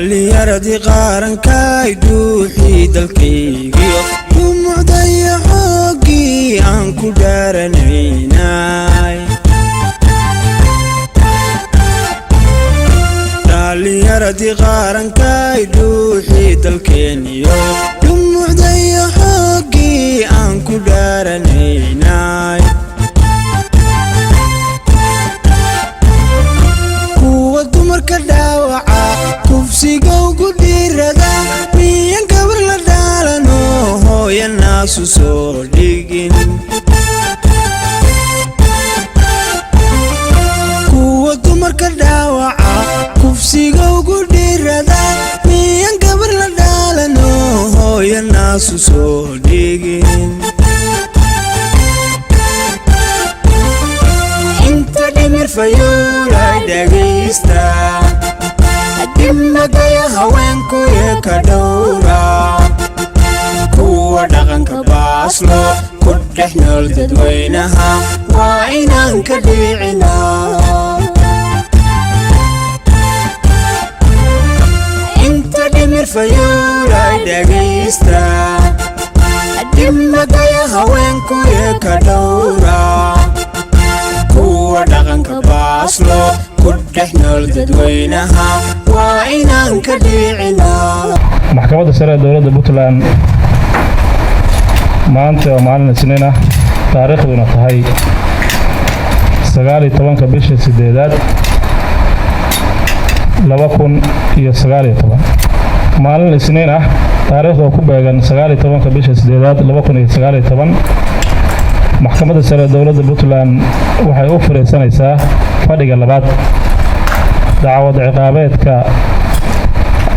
Dhallinyaradii qarankaay, dhuuxii dalkaygiyo, dhumucdaya xooggii aan ku dhaaranaynay. Dhallinyaradii qarankaay, dhuuxii dalkeeniyo, dhumucdaya xooggii aan ku dhaaranaynay. Kuwa dumarka dhaawaca, kufsiga ugu dhiirada, miyan gabar la dhaalano hooyanaasu soo dhigin? Kuwa dumarka dhaawaca, kufsiga ugu dhiirada, miyan gabar la dhaalano hooyanaasu soo dhigin? Inta dhimir fayuulay dhegaysta, dhimadaya haweenkuye ka dhowra, kuwa dhaqanka baaslo ku dhex nool dadweynaha waa inaan ka dhiicinaa. Inta dhimir fayuulay dhegaysta, dhimadaya haweenkuye ka dhowra, kuwa dhaqanka baaslo ku dhex nool dadweynaha waa inaan ka dhiicinaa. Maxkamadda Sare ee Dowladda Puntland maanta oo maalin Isniin ah, taariikhduna tahay 19-ka bisha sideedaad 2019, maalin Isniin ah, taariikhda ku beegan 19-ka bisha sideedaad 2019, Maxkamadda Sare ee Dowladda Puntland waxay u fariisanaysaa fadhiga labaad dacwad ciqaabeedka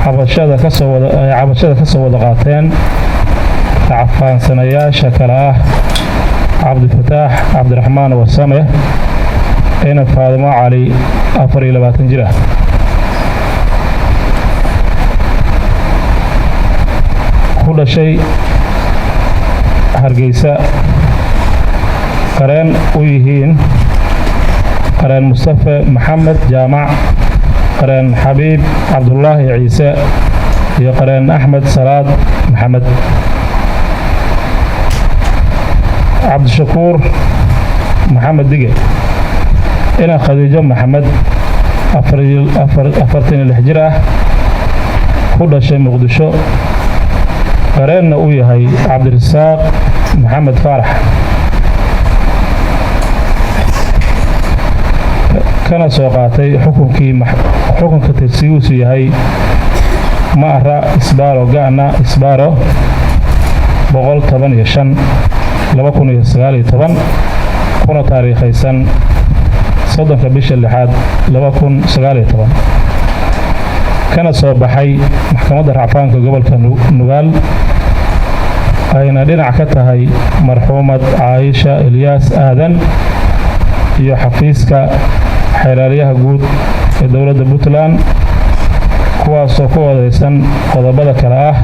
cabashada kasoo wada ay cabashada ka soo wada qaateen racfaansanayaasha kale ah Cabdifataax Cabdiraxmaan Warsame ina Faadimo Cali, 24 jir ah, ku dhashay Hargeysa, qareen u yihiin qareen Mustafe Maxamed Jaamac, qareen Xabiib Cabdulaahi Ciise iyo qareen Axmed Salaad Maxamed. Cabdishakuur Maxamed Dige ina Khadiijo Maxamed, 46 jir ah, ku dhashay Muqdisho, qareenna u yahay Cabdirasaaq Maxamed Faarax, kana soo qaatay xukunkii xukunka tirsigiisu yahay Ma'ra Isbaaro Ga'na Isbaaro 115/2019, kuna taariikhaysan 30-ka bisha lixaad 2019, kana soo baxay Maxkamadda Racfaanka Gobolka Nugaal, ayna dhinac ka tahay marxuumad Caayisha Ilyaas Aadan iyo xafiiska xeelaalyaha guud ee dowladda Puntland, kuwaasoo ku odeysan qodobada kale ah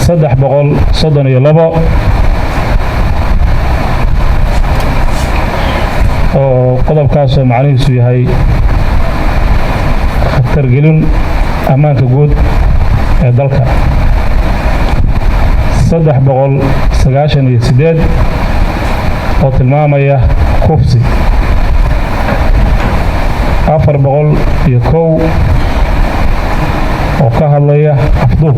332 oo qodobkaasoo macnihiisu yahay khatargelin ammaanka guud ee dalka, 398 oo tilmaamaya kufsi, 401 oo ka hadlaya afduub,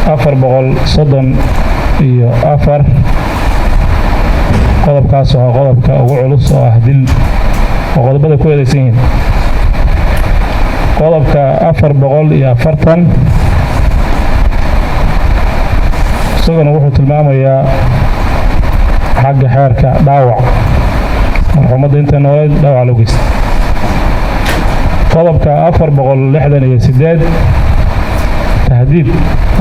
434 qodobkaas oo ah qodobka ugu culus oo ah dil, oo qodobada ku eedeysan yihiin, qodobka 440 isaguna wuxuu tilmaamayaa xagga xeerka dhaawac marxuumadda inta nooleed dhaawac loo geystay, qodobka 468 tahdiid,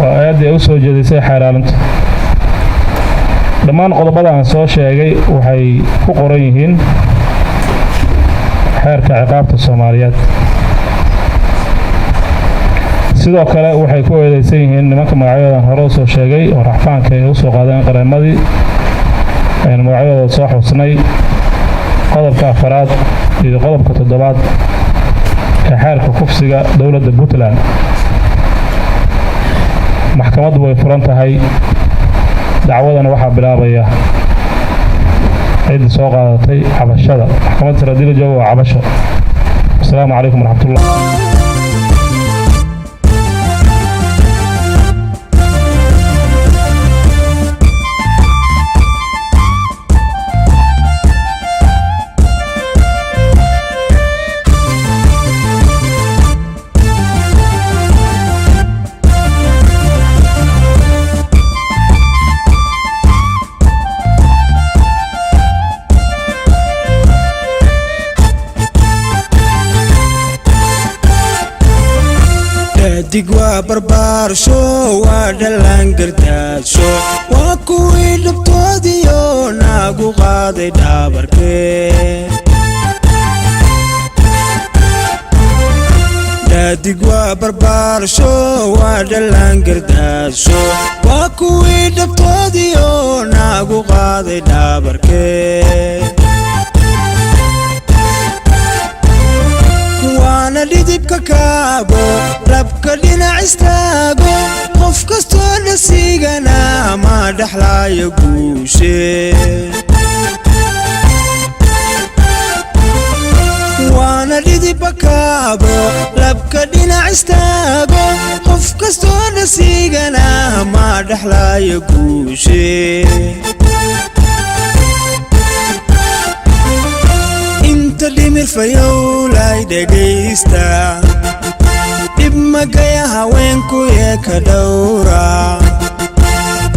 waa aayaddii ay u soo jeedisay xeeraalintu. Dhammaan qodobada aan soo sheegay waxay ku qoran yihiin Xeerka Ciqaabta Soomaaliyeed. Sidoo kale waxay ku eedeysan yihiin nimanka magacyadoodan hore usoo sheegay oo racfaanka ay usoo qaadeen qareemadii aynu magacyadooda soo xusnay, qodobka afaraad iyo qodobka toddobaad Ee xeerka kufsiga dowladda Puntland. Maxkamaddu way furan tahay. Dacwadana waxaa bilaabaya cidda soo qaadatay cabashada. Maxkamadda sare haddii la joogo waa cabasho. Asalaamu calaykum waraxmatullah. Dhadig waa barbaarsho, waa dhallaan gardaadsho, waa kuwii dhibtoodiyo naagu qaaday dhaabarkee. Dhadig waa barbaarsho, waa dhallaan gardaadsho, waa kuwii dhabtoodiyo naagu qaaday dhaabarkee, waana dhidibka kaabo labka dhinac istaago. Qof kastoo dhasigana ma dhexlaayo guushe, waana dhidibka kaabo labka dhinac istaago. Qof kastoo dhasigana ma dhexlaayo guushe. Inta dhimir fayowlay dhegaysta, dhib magaya haweenku yee ka dhowra,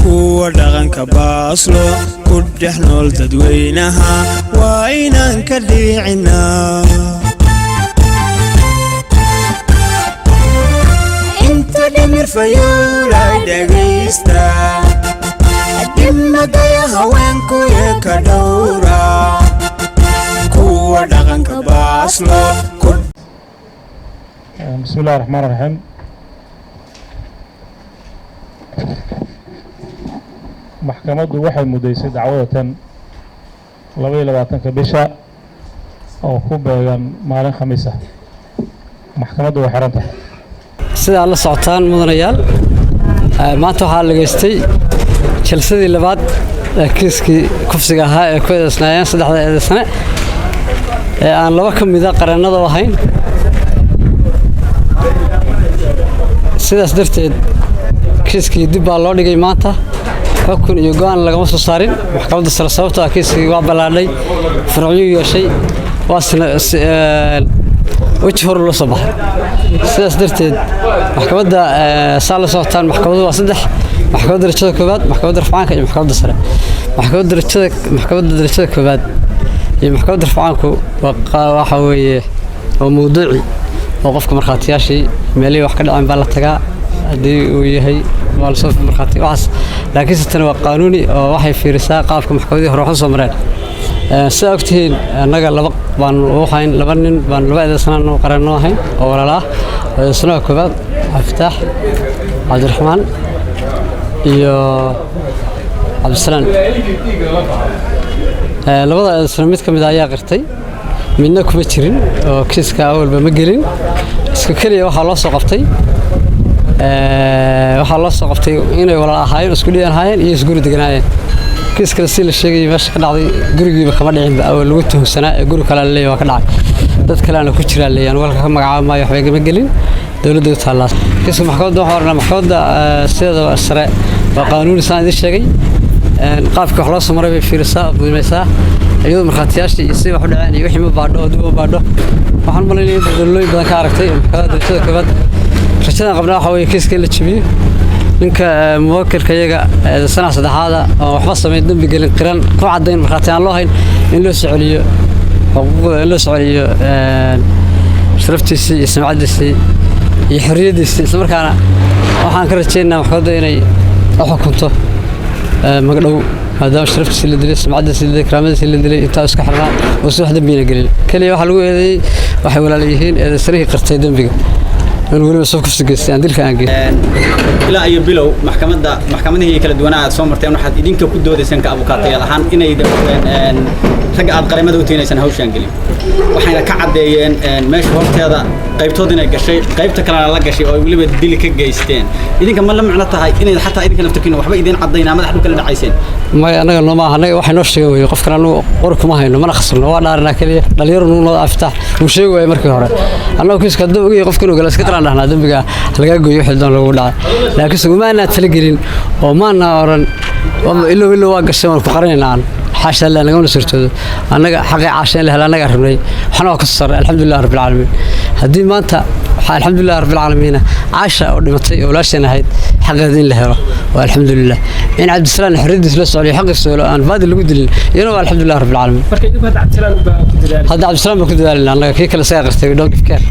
kuwa dhaqanka baaslo ku dhex nool dadweynaha waa inaan ka dhiicinaa. Inta dhimir fayowlay dhegaysta, dhib magaya haweenku yee ka dhowra, kuwa dhaqanka baaslo ku Bismi illahi raxmaan raxiim. Maxkamaddu waxay muddaysay dacwada tan 22-ka bisha oo ku beegan maalin Khamiis ah. Maxkamaddu way xiran tahay. Sidaa la socotaan mudanayaal, maanta waxaa lageystay jalsadii labaad ee kiiskii kufsiga ahaa ee ku eedeysnaayeen saddexda eedeysane ee aan laba ka mida qareennada ahayn. Sidaas darteed kiiskii dib baa loo dhigay. Maanta xukun iyo go'aan lagama soo saarin maxkamadda sare, sababtoo ah kiiskii waa ballaadhay, farciyuu yeeshay, waasna weji hor loo soo baxay. Sidaas darteed maxkamadda, saa la socotaan, maxkamaddu waa saddex: maxkamadda darajada koowaad, maxkamadda rafcaanka iyo maxkamadda sare. Maxkamadda darajada koowaad iyo maxkamadda rafcaanku waxa weeye waa mawduuci, oo qofka markhaatiyaashii meelihii wax ka dhaceen baa la tagaa, haddii uu yahay waa lasoo markhaati waxaas. Laakiinse tani waa qaanuuni oo waxay fiirisaa qaabka maxkamadihii hore wax u soo mareen. Sidaa ogtihiin, annaga laba baanu u hayn, laba nin baan, laba eedeysanaan qareenno ahayn oo walaala ah. Eedeysanaha koowaad Cabdifitaax Cabdiraxmaan iyo Cabdisalaan. Labada eedeysano mid ka mid a ayaa qirtay, midna kuma jirin oo kiiska awalba ma gelin. Iska keliya waxaa loo soo qabtay inay walaal ahaayeen, isku dhiyan ahaayeen iyo isguri deganaayeen. Kiis kale si la sheegayay meesha ka dhacday gurigiiba kama dhicinba awal lagu tuhunsanaa ee guri kale leeyahay waa ka dhacay, dad kalena ku jiraa leeyahay. Walka ka magacaabo maayo, waxba igama gelin, dowladda u taallaa kiiska. Maxkamadda waxaan oranaa, maxkamadda sideeda sare waa qaanuuni, saan idin sheegay. Qaabka wax loo soo maray bay fiirisaa oo qiimaysaa, iyadoo markhaatiyaashii iyo sidii wax u dhaceen iyo wixii ma baadho oo dib uma baadho. Waxaan u malaynaya in daldalooyin badan ka aragtay maxkamadda darajada koowaad. Rajadan qabnaa waxaa weeye kiiska in la jabiyo, ninka muwakilka iyaga sanac saddexaada oo waxba samayn, dembi gelin, qiran ku caddayn, markhaati aan loo hayn, in loo soo celiyo xuquuqda, in loo soo celiyo sharaftiisii iyo sumcaddiisii iyo xorriyaddiisii. Isla markaana waxaan ka rajaynaynaa maxkamadda inay u xukunto magdhow, maadaama sharaftiisii la dilay, sumcaddiisii la dilay, karaamadiisii la dilay, intaa iska xirnaa oo si wax dembina gelin. Keliya waxaa lagu eedeeyey waxay walaal yihiin eedeysanihii qirtay dembiga. Inuu weliba soo kufsi geystay aan dilka aan geystay. Ilaa iyo bilow maxkamadda, maxkamadihii kala duwanaa aad soo marteen, waxaad idinka ku doodaysaan ka abukaatayaal ahaan inay ragga aad qareemada u tiinaysan hawshaan gelin. Waxayna ka caddeeyeen meesha horteeda qaybtood inay gashay, qaybta kalena la gashay, oo ay weliba dili ka geysteen. Idinka ma la micno tahay inay xataa idinka naftirkiina waxba idin caddaynaa madax dhulka la dhacayseen? Maya, annaga nooma aha. Annaga waxay noo sheegen weye. Qofkan anagu qori kuma hayno, mana khasabno, waa dhaarinaa keliya. Dhalinyaro nugu noo aftaax wuu sheegi waayey markii hore. Annagu kiiska hadduu ogyahay qofka inuu gala, iska qaraan dhahnaa, dembiga lagaa gooyo, wixii doon lagu dhacay. Laakiinse uma aanaa talagelin oo maana oran ilow ilow waa gashay, waan ku qarinaynaa. Aan xaasha Allah, nagamana suurtoodo. Annaga xaqii Caasha in la hela annagaa rabnay, waxna waa ka soo sarray, alxamdulilah rabbilcaalamiin. Haddii maanta waxaa alxamdulilah rabbilcaalamiina Caasha oo dhimatay oo walaasheen ahayd xaqeeda in la helo waa alxamdulilah. In Cabdisalaan xorriyadiis la socday, xaqiisa helo, aan baadil lagu dilin, iyana waa alxamdulilah rabbilcaalamiin. Marka idinku hadda Cabdisalaan baa ku dadaalay? Hadda Cabdisalaan baa ku dadaalina annaga, kii kale isagaa qirtay. We don't give care.